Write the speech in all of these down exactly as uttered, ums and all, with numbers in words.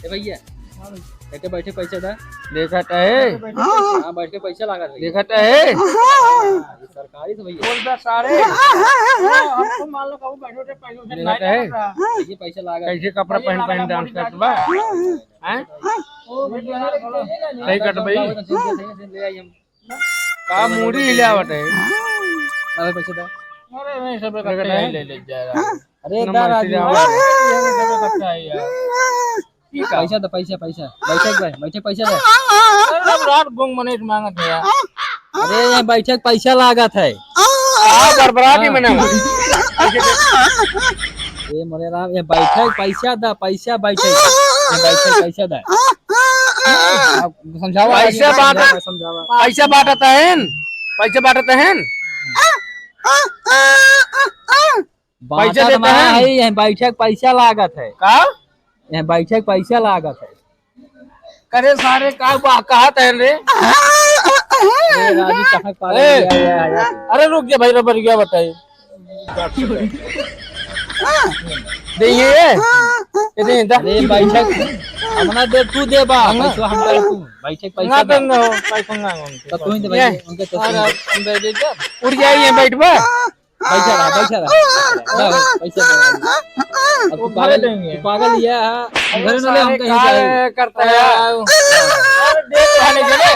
ए भैया, हाँ भैया। एके बैठे पैसा दा। देखत है। हाँ, बैठे पैसा लागत भैया। देखत है। हाँ, ये सरकारी से भैया। बोल बे सारे। हमको मान लो कहूँ बैठो थे, पैसों से देखत नहीं है। लग रहा। ये पैसा लागत। कैसे कपड़ा पहन पहन डांस करत बा? हैं? सही कट भाई। ले आई हम। का मूड़ी हिलावत है? अरे पैसे दो। अरे नहीं, सब इकट्ठे है। ले, ले जा रहा है। अरे इतना दा राजू। अरे, ये सब इकट्ठा है यार। ठीक है। पैसा दो, पैसा, पैसा। बैठे के भाई, बैठे के पैसा दो। अरे, अब रात गुंग मनीष मांगत है यार। अरे, ये बैठे के पैसा लागत है। आ, बरबराती हाँ। मनावा। ए मोरे राम, ये बैठे के पैसा दा, पैसा बैठे के। ये बैठे के पैसा दा। आप समझावा, पैसा आगे बांटा, समझावा, समझावा। पैसा बांटत हन, पैसा बांटत हन। पैसा बांटत देते ना हैं। है, यहाँ बैठे के पैसा लागत है। का? यहाँ बैठे के पैसा लागत है। करे सारे का बा-, कहत है रे? अरे राजू, कहाँ के पागल ए, है यार? अरे रुक जा भाई, रबर क्या बताई? दे ये, ये दे, दा। अरे बैठक, हमना दे, तू दे बा, हम ना। पैसा हम दे तू, बैठक ना पैसा दे। दे, ना, पैसा ना, हम तो तू ही दे ये, भाई, उनके तो और तू ही दे। हम दे दे, जा। उड़ जाइए, बैठ बा। बैठा रहा, बैठा रहा। ना, पैसा दे। अब तू वो पागल, भरे देंगे। तू पागल ये है, हम घरे ना ले, हम सारे कहीं जाए। काले करता है। अरे, देख रहा नहीं, चले।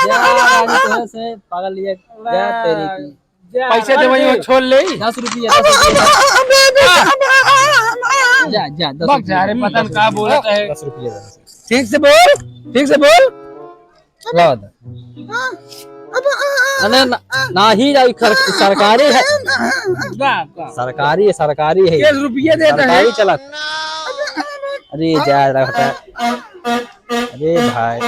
जा, राजू, तोरे से पागल ये, जा तेरी की। पैसे दे, वही छोड़ ले। दस रुपया, दस रुपया। जा, जा, दस बक जा रे, रुपया। पता नहीं का बोलत है। दस रुपया, दस रुपया। ठीक से बोल, ठीक से बोल। लाओ दा। अरे ना, ना ही जाई, खर-, सरकारी है। का, का? सरकारी है, सरकारी है। दस रुपया देता है। सरकारी चला। अरे जा रहा है। अरे भाई।